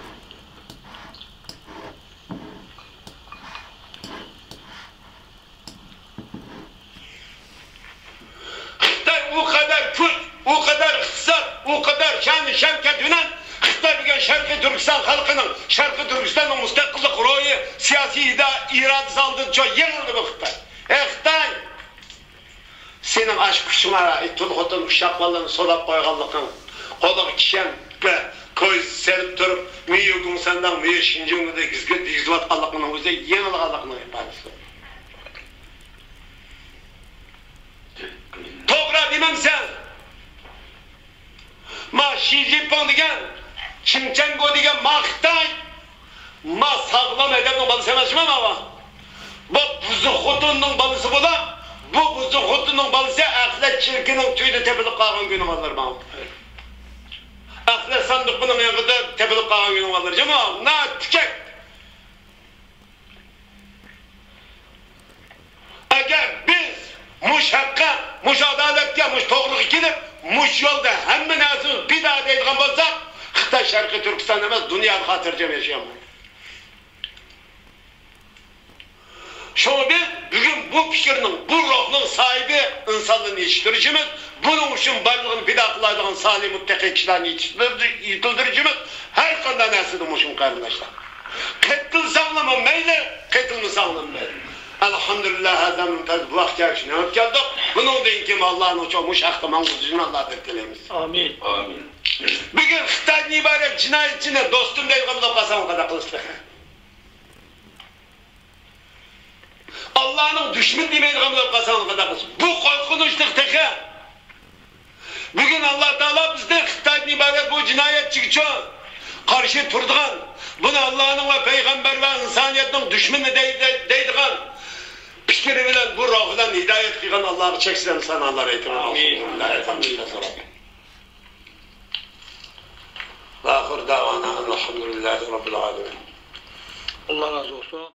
خىتاي ئۇ قەدەر كۈچ، ئۇ قەدەر ئىقتىساد، ئۇ قەدەر شان-شەۋكەت بىلەن خىتاي بۈگۈن شەرق تۈركىستان خەلقىنىڭ، شەرقىي تۈركىستاننىڭ مۇستەقىللىق روھى، سىياسىي ئىدا-، ئىرادىسى ئالدىدا چوڭ يېڭىلدى بۇ خىتاي. ئەي خىتاي! سېنىڭ ئاشۇ كۈچۈڭ، ئىتۇل خوتۇن ئۇششاق بالىلارنى سولاپ قويغانلىقىڭ، قولىغا كىشەن، بە-، كويزا سېلىپ تۇرۇپ، ميۇ گۇڭسەننىڭ ميۇ شىنجۇڭدا گىزگىر دېگۈزۈۋاتقانلىقىنىڭ ئۆزى يېڭىلغانلىقىنىڭ ئىپادىسى. توغرا دېمەمسەن؟ ما شى جىنپىڭ دېگەن، چىڭ چەنگو دېگەن ما خىتاي، ما ساغلام ئادەمنىڭ بالىسى ئەمەسمۇ ماۋۇ؟ بۇ بۇزۇق خوتۇننىڭ بالىسى بولا، بۇ بۇزۇق خوتۇننىڭ بالىسى ئەخلەت چىلىكىنىڭ تۈۋىدە تېپىلىپ قالغان گۇناھلار ماۋۇ. ئەخلەت ساندۇقىنىڭ يېنىدا تېپىلىپ قالغان گۇناھلار. جۇمۇ، ناتىكەك. ئەگەر بىز مۇشۇ ھەققە، مۇشۇ ئادالەتكە، مۇشۇ توغرىغا كېلىپ، مۇشۇ يولدا ھەممە نەرسىمىز پىدا دەيدىغان بولساق، خىتاي شەرقىي تۈركىستان ئەمەس، دۇنياغا خاتىرجەم ياشىيالمايدۇ. شۇڭا بىز بۈگۈن بۇ پىكىرنىڭ، بۇ روھنىڭ ساھىبى ئىنسانلارنى يېتىشتۈرۈشىمىز، بۇنىڭ ئۈچۈن بارلىقىنى پىدا قىلالايدىغان سالىھ مۇتتەقىي كىشىلەرنى يېتىشتۈر-، يېتىلدۈرۈشىمىز ھەر قانداق نەرسىدىن مۇھىم، قېرىنداشلار. قېتىلساڭلارمۇ مەيلى، قېتىلمىساڭلارمۇ مەيلى. ئەلھەمدۇلىللا، ھەزەمنىڭ پەزلى بۇ ھەقتە شۇنى ئۆتكەلدۇق. بۇنىڭدىن كېيىن ئاللانىڭ چوڭ مۇشۇ ھەقتە ماڭغۇزۇشىنى ئاللادىن تىلەيمىز. ئامىن. ئامىن. بۈگۈن خىتايدىن ئىبارەت جىنايەتچىنى دوستۇم دەيدىغان بولۇپ قالساڭ قانداق قىلىسىز تېخى؟ ئاللانىڭ دۈشمىنى دېمەيدىغان بولۇپ قالساڭ قانداق قىلىسىز؟ بۇ قورقۇنچلۇق تېخى. بۈگۈن ئاللا تائالا بىزنى خىتايدىن ئىبارەت بۇ جىنايەتچىگىچۇ قارشى تۇرىدىغان، بۇنى ئاللانىڭ ۋە پەيغەمبەر ۋە ئىنسانىيەتنىڭ دۈشمىنى دەي-، دەي-، دەيدىغان پىكرى بىلەن، بۇ روھ بىلەن ھىدايەت قىلغان ئاللاغا چەكسىز ھەمدۇ سانالار ئېيتىمەن. ئامىن. ئەلھەمدۇلىللاھى رەببىل ئالەمىن. ۋە ئاخىر دەۋانا ئەنىل ھەمدۇلىللاھى رەببىل ئالەمىن. ئاللا رازى بولسۇن.